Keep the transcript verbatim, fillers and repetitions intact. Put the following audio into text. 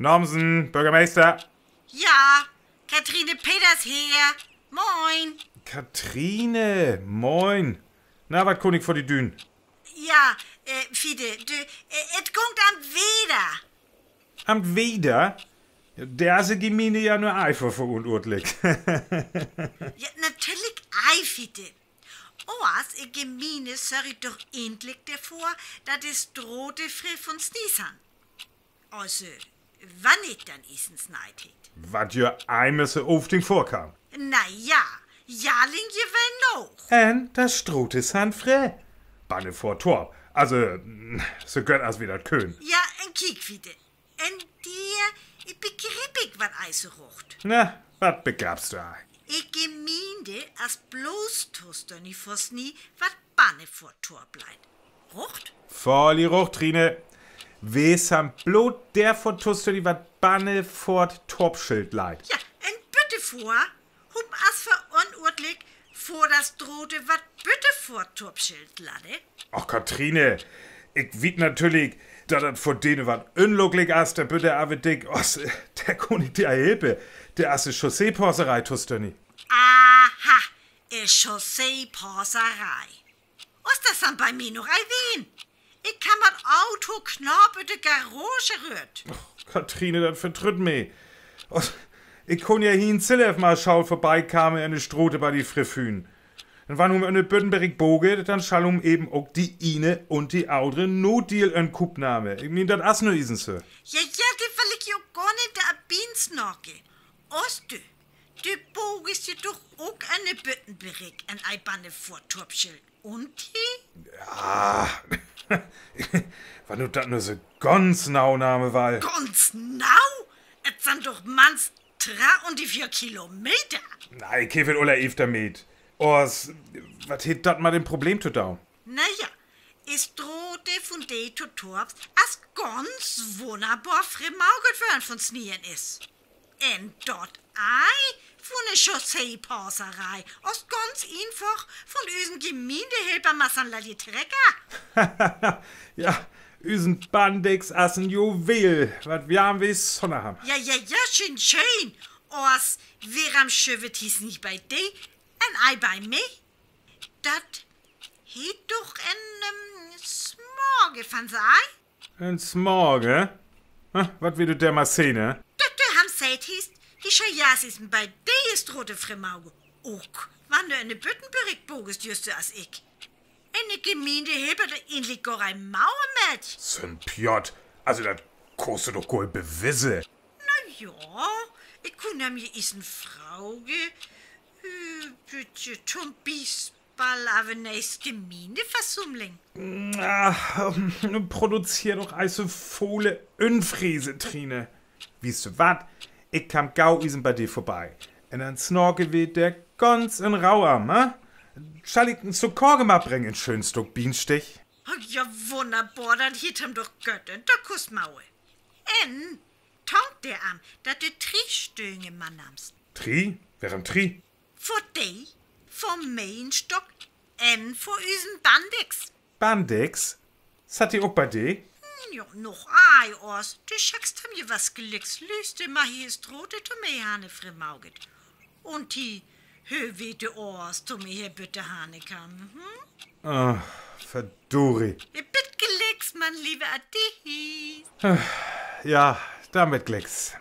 Naamsen, Börgermeister. Ja, Kathrine Peters hier. Moin. Kathrine, moin. Na, wat kunn ik vör di dun? Ja, äh, Fiete, du, äh, et gunk am Weder. Am Weder? Dor is de Gemeinde ja nu eifach vör unordentlich. Ja, natürlich ei, Fiete. Oas Gemeinde sörgt doch endlich derför, dat de Strate free vun Snee sin. Alsu, wann et dann eesens sneit hett. Wat jo eimol so ofting vörkaam. Na ja, Johrlang je well noch. Un de Strate sin free. Banne vör Torp. Alsu, mm, so goot as wi dat könen. Ja, un kiek, Fiete. Un dor, äh, begripp ik, wat ei so rocht. Na, wat begrippst du ei? Gemeinde es blots tostännig vör Snee, wat banne vör Torp leit. Rocht? Völlig rocht, Trine. Wi sin blots derför tostännig, wat banne vör Torpschild leit. Ja, un bitte vör, hum es vör unordentlich, vör de Strate, wat bitte vör Torpschild leit. Ach, Kathrine, ik weet natürlich, dat dat vör dene, wat unglücklich es, dor bitte, aver dik, os, dor kunn ik di helpen. Dor es de Chausseepaaserei tostännig. Aha, de Chausseepaaserei. Os, dat sin bei mi noch ei wien. Ik kaam dat Auto knapp ut de Garage rut. Ach, Kathrine, dat vertrütt mi. Os, ik kunn ja hie in Zillehoff mal schaun vörbei kame un de Strate bei di free föhn. Un wann hum ene Büttenbrigg boget, dann schall hum even ok die eene un die aundre Notdiel in Kupp nemme. Ik meen, dat es nu eesens so. Ja, ja, dat well ik jo gor nich, de Abins nake. Os du, du bogst je doch ok ene Büttenbrigg un ei banne vör Torpschild. Un he? Ja, wann du dat nu so ganz nau nemme wullt. Ganz nau? Et sin doch mank dree un veer Kilometer. Na, ik heff et aul efter met. Os, wat hett dat met dat Problem to dun? Na ja, de Strate vun dee to Torps es ganz wunnerbor freemaaget worrn vun Snee un Is. Un dat ei vun de Chausseepaaserei, es ganz eenfach vun üsen Gemeindehelper Massan Lallje Trecker. Ja, üsen Bandex es en Juwel, wat wi an wi Sonne han. Ja, ja, ja, scheen, scheen. Os, worrem schöwt he se nich bei di un ei bei mi? Dat hett doch en, ähm, Smager vun sei. En Smager? Ha, wat will de dor mit senne? Dat, dat hett he seit, hett, he schall je eesens bei di de Strate freemaagen. Ok wann du ene Büttenbrigg bogst, jüst so as ik. Un de Gemeinde helpt dor endlich gor ei Mauer met. Sint Pjott, alsu dat kunst du doch gor nich bewise. Na ja, ik kunn am je eesens frage, äh, bitte, to'n Bies- Bal aver nächst Gemeindeversammlung. Ah, ähm, produzeer doch eis so völ Unfrese, Trine. Weetst du wat? Ik kaam gau eesens bei di vörbei. Un dann snacke wi dor ganz in Rauh an, he? Schall ik en Stuk Koke mitbrenge, en schön Stuk Bienenstich? Oh, ja, wunnerbor, dat hett am doch gott, dat kunst du maun. Un dank der am, dat du drie Stöng mitnamst. Drie? Worrem drie? För di, för mien Stuk un för üsen Bandex. Bandex? Sitt de ok bei di? Hm, jo, noch ei, Oors. Du schickst am je wat Glicks, lüster, mer hei is Strate to mi hanne freemaaget. Un he hör, wie de Oors to mi hei bitte hanne kaam, hm? Ah, verduri. E bitt Glicks, mien leever Adihis. Ja, dann bitt Glicks.